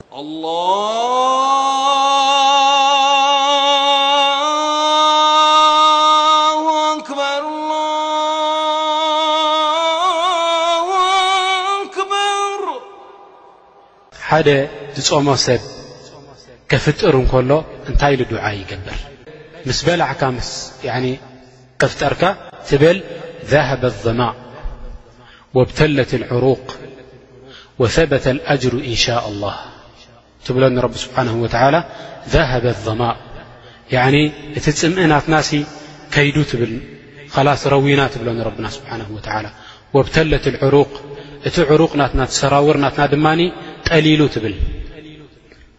الله أكبر، الله أكبر። ሓደ ዝጾሞ ሰብ ከፍጥር እንከሎ እንታይ ኢሉ ዱዓ ይገብር? ምስ በላዕካ፣ ምስ፣ ያኒ፣ ከፍጠርካ ትብል፣ ذهب الظمأ وابتلت العروق وثبت الأجر إن شاء الله ትብሎ ንረቢ ስብሓንሁ ወተዓላ። ذهب الظمأ፣ ያኒ፣ እቲ ጽምእ ናትናሲ ከይዱ ትብል፣ ኸላስ ረዊና ትብሎ ንረብና ስብሓንሁ ወተዓላ። وابتلت العروق، እቲ ዕሩቕ ናትና፣ እቲ ሰራውር ናትና ድማኒ ጠሊሉ ትብል።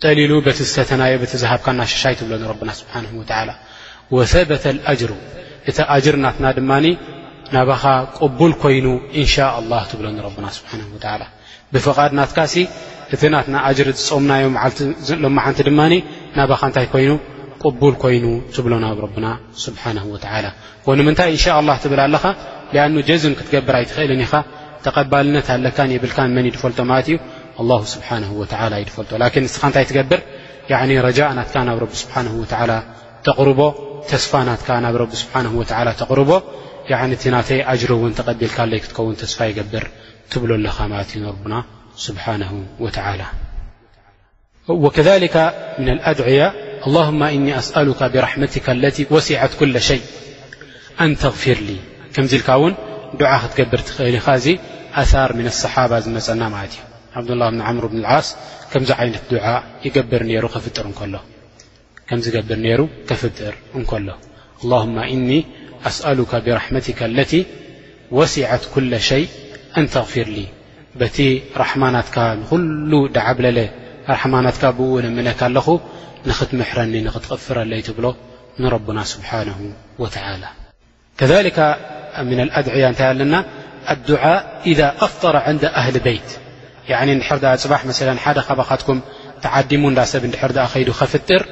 ጠሊሉ በቲ ዝሰተናዮ፣ በቲ ዝሃብካና ሽሻይ ትብሎ ንረብና ስብሓንሁ ወተዓላ። وثبت الأجر، እቲ ኣጅር ናትና ድማኒ ናባኻ ቅቡል ኮይኑ ኢንሻ ኣላህ ትብሎ ንረብና ስብሓንሁ ወተዓላ። ብፍቓድ ናትካሲ እቲ ናትና ኣጅር ዝጾምናዮ መዓልቲ ዝ-፣ ሎማዓንቲ ድማኒ ናባኻ እንታይ ኮይኑ? ቅቡል ኮይኑ ትብሎ ናብ ረብና ስብሓንሁ ወተዓላ። ወንምንታይ ኢንሻ ኣላህ ትብል ኣለኻ? ሊኣኑ ጀዝም ክትገብር ኣይትኽእልን ኢኻ። ተቐባልነት ኣለካን የብልካን መን እዩ ዝፈልጦ ማለት እዩ? ኣላሁ ስብሓንሁ ወተዓላ እዩ ዝፈልጦ። ላኪን ንስኻ እንታይ ትገብር? ያዕኒ ረጃእ ናትካ ናብ ረቢ ስብሓንሁ ወተዓላ ተቕርቦ፣ ተስፋ ናትካ ናብ ረቢ ስብሓንሁ ወተዓላ ተቕርቦ። ያዕኒ እቲ ናተይ ኣጅሪ እውን ተቐቢልካለይ ክትከውን ተስፋ ይገብር ትብሎ ኣለኻ ማለት እዩ ንረብና ስብሓንሁ ወተዓላ። وكذلك من الأدعية، اللهم إني أسألك برحمتك التي وسعت كل شيء أن تغفر لي። ከምዚ ኢልካ እውን ዱዓ ክትገብር ትኽእል ኢኻ። እዚ ኣሳር ምን ሰሓባ ዝመጸና ማለት እዩ። ዓብዱላህ ብን ዓምር ብን ልዓስ ከምዚ ዓይነት ዱዓ ይገብር ነይሩ ከፍጥር እንከሎ። ከም ዝገብር ነይሩ ከፍጥር እንከሎ፣ اللهم إني أسألك برحمتك التي وسعت كل شيء أن تغفر لي። በቲ ራሕማ ናትካ ንኹሉ ደዓብለለ ራሕማ ናትካ ብኡ እልምነካ ኣለኹ፣ ንኽትምሕረኒ፣ ንኽትቕፍረለይ ትብሎ ንረብና ስብሓንሁ ወተዓላ። كذلك من الأدعية እንታይ ኣለና? الدعاء إذا أفطر عند أهل بيت. ያዕኒ እንድሕር ደኣ ጽባሕ መሰለን ሓደ ካባኻትኩም ተዓዲሙ እንዳ ሰብ እንድሕር ደኣ ኸይዱ ኸፍጥር፣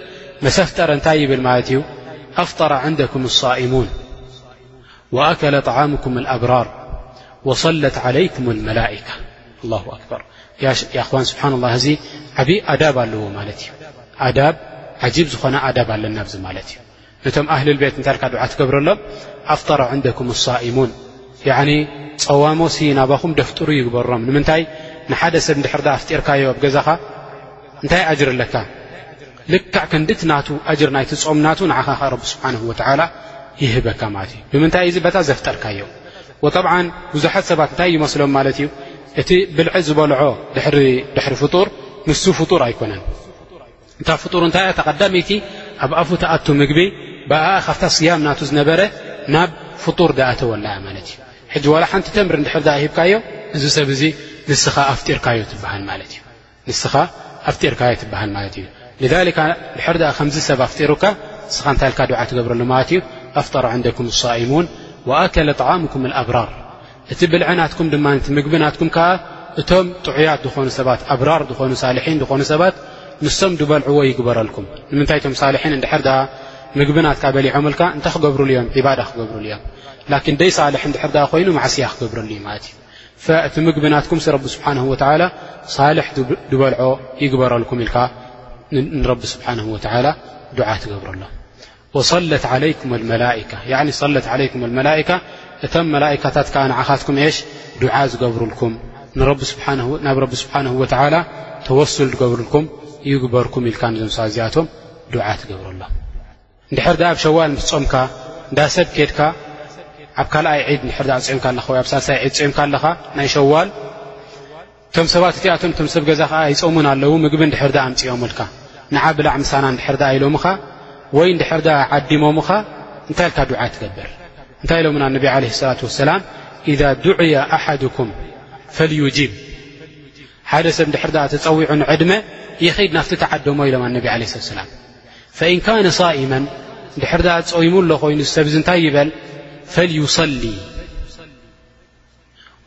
መሰፍጠረ እንታይ ይብል ማለት እዩ? أفطر عندكم الصائمون وأكل طعامكم الأبرار وصلت عليكم الملائكة. ኣላሁ ኣክበር። ያ ሽ-፣ ያ እኽዋን፣ ስብሓንላህ፣ እዚ ዓብዪ ኣዳብ ኣለዎ ማለት እዩ። ኣዳብ፣ ዓጂብ ዝኾነ ኣዳብ ኣለና ኣብዚ ማለት እዩ። ነቶም ኣህልል ቤት እንታይ ኢልካ ዱዓ ትገብረሎም? ኣፍጠረ ዕንደኩም ሳኢሙን፣ ያዕኒ ጸዋሞሲ ናባኹም ደፍጥሩ ይግበሮም። ንምንታይ? ንሓደ ሰብ እንድሕር ደኣ ኣፍጢርካዮ ኣብ ገዛኻ እንታይ ኣጅር ኣለካ? ልክዕ ክንድቲ ናቱ ኣጅር ናይቲ ጾም ናቱ ንዓኻ ኸኣ ረቢ ስብሓንሁ ወተዓላ ይህበካ ማለት እዩ። ብምንታይ? እዚ በታ ዘፍጠርካዮ። ወጠብዓን ብዙሓት ሰባት እንታይ ይመስሎም ማለት እዩ? እቲ ብልዒ ዝበልዖ ድሕሪ፣ ድሕሪ ፍጡር ንሱ ፍጡር ኣይኮነን። እታ ፍጡር እንታይ እያ? እታ ቀዳመይቲ ኣብ ኣፉ ትኣቱ ምግቢ፣ ብኣኣ ካብታ ስያም ናቱ ዝነበረ ናብ ፍጡር ዝኣተወላ እያ ማለት እዩ። ሕጂ ዋላ ሓንቲ ተምሪ እንድሕር ደኣ ሂብካዮ፣ እዚ ሰብ እዚ ንስኻ ኣፍጢርካዮ ትበሃል ማለት እዩ። ንስኻ ኣፍጢርካዮ ትበሃል ማለት እዩ። لذلك ድሕር ደኣ ከምዚ ሰብ ኣፍጢሩካ፣ ንስኻ እንታይ ኢልካ ዱዓ ትገብረሉ ማለት እዩ? أفطر عندكم الصائمون وأكل طعامكم الأبرار። እቲ ብልዒ ናትኩም ድማ፣ እቲ ምግቢ ናትኩም ከኣ እቶም ጥዑያት ዝኾኑ ሰባት፣ ኣብራር ዝኾኑ፣ ሳልሒን ዝኾኑ ሰባት ንሶም ዝበልዕዎ ይግበረልኩም። ንምንታይ? እቶም ሳልሒን እንድሕር ደኣ ምግቢ ናትካ በሊዖምልካ እንታይ ክገብሩሉ እዮም? ዒባዳ ክገብሩሉ እዮም። ላኪን ደይ ሳልሕ እንድሕር ደኣ ኮይኑ ማዕስያ ክገብረሉ እዩ ማለት እዩ። ፈእቲ ምግቢ ናትኩም ረቢ ስብሓንሁ ወተዓላ ሳልሕ ድብ-፣ ድበልዖ ይግበረልኩም ኢልካ ን-፣ ንረቢ ስብሓንሁ ወተዓላ ዱዓ ትገብረሎም። وصلت عليكم الملائكة، ያዕኒ صلت عليكم الملائكة، እቶም መላኢካታት ከኣ ንዓኻትኩም ኤሽ ዱዓ ዝገብሩልኩም፣ ንረቢ ስብሓንሁ፣ ናብ ረቢ ስብሓንሁ ወተዓላ ተወሱል ዝገብሩልኩም ይግበርኩም ኢልካ ንዞም ሰባት እዚኣቶም ዱዓ ትገብረሎም። እንድሕር ደኣ ኣብ ሸዋል ምስ ጾምካ፣ እንዳ ሰብ ኬድካ፣ ኣብ ካልኣይ ዒድ እንድሕር ደኣ ጾምካ ኣለኻ ወይ ኣብ ሳልሳይ ዒድ ጾምካ ኣለኻ ናይ ሸዋል፣ እቶም ሰባት እቲኣቶም፣ እቶም ሰብ ገዛ ኸኣ ይጾሙን ኣለዉ፣ ምግቢ እንድሕር ደኣ ኣምጺኦምልካ፣ ንዓ ብላዕ ምሳና እንድሕር ደኣ ኢሎምኻ፣ ወይ እንድሕር ደኣ ዓዲሞምኻ፣ እንታይ ኢልካ ዱዓ ትገብር? እንታይ ኢሎምና ነቢ ዓለይሂ ሰላቱ ወሰላም? إذا دعي أحدكم فليجب። ሓደ ሰብ እንድሕር ደኣ ተጸዊዑ ንዕድመ፣ ይኺድ ናብቲ ተዓደሞ ኢሎም ኣነቢ ዓለይሂ ሰላቱ ወሰላም። فإن كان صائما، እንድሕር ደኣ ጾይሙ ኣሎ ኮይኑ፣ እዚ ሰብ እዚ እንታይ ይበል? فليصلي.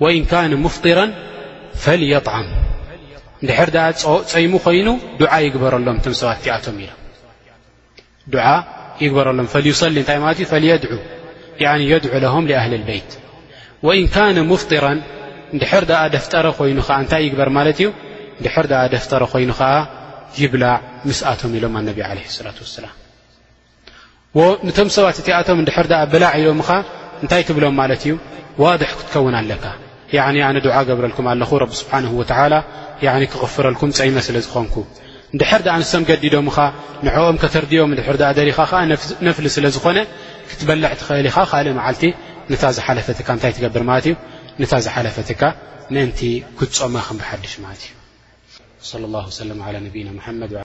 وإن كان مفطرا فليطعم. እንድሕር ደኣ ጾ-፣ ጾይሙ ኮይኑ ዱዓ ይግበረሎም እቶም ሰባት እቲኣቶም ኢሎም። ዱዓ ይግበረሎም። فليصلي እንታይ ማለት እዩ? فليدعو، يعني يدعو لهم لأهل البيت. وإن كان مفطرا، እንድሕር ደኣ ደፍጠረ ኮይኑ ኸኣ እንታይ ይግበር ማለት እዩ? እንድሕር ደኣ ደፍጠረ ኮይኑ ኸኣ ይብላዕ ምስኣቶም ኢሎም ኣነቢ ዓለይሂ ሰላቱ ወሰላም። ወ-፣ ነቶም ሰባት እቲኣቶም እንድሕር ደኣ ብላዕ ኢሎምኻ እንታይ ትብሎም ማለት እዩ? ዋድሕ ክትከውን ኣለካ። ያዕኒ ኣነ ዱዓ ገብረልኩም ኣለኹ፣ ረቢ ስብሓንሁ ወተዓላ ያዕኒ ክቕፍረልኩም ጸይመ ስለ ዝኾንኩ። እንድሕር ደኣ ንሶም ገዲዶምኻ ንዕኦም ከተርድዮም እንድሕር ደኣ ደሊኻ ኸዓ ነፍ-፣ ነፍሊ ስለ ዝኾነ ክትበልዕ ትኽእል ኢኻ። ካልእ መዓልቲ ነታ ዝሓለፈትካ እንታይ ትገብር ማለት እዩ? ነታ ዝሓለፈትካ ምእንቲ ክትጾማ ከም ብሓድሽ ማለት እዩ። صلى الله وسلم على نبينا محمد وعلى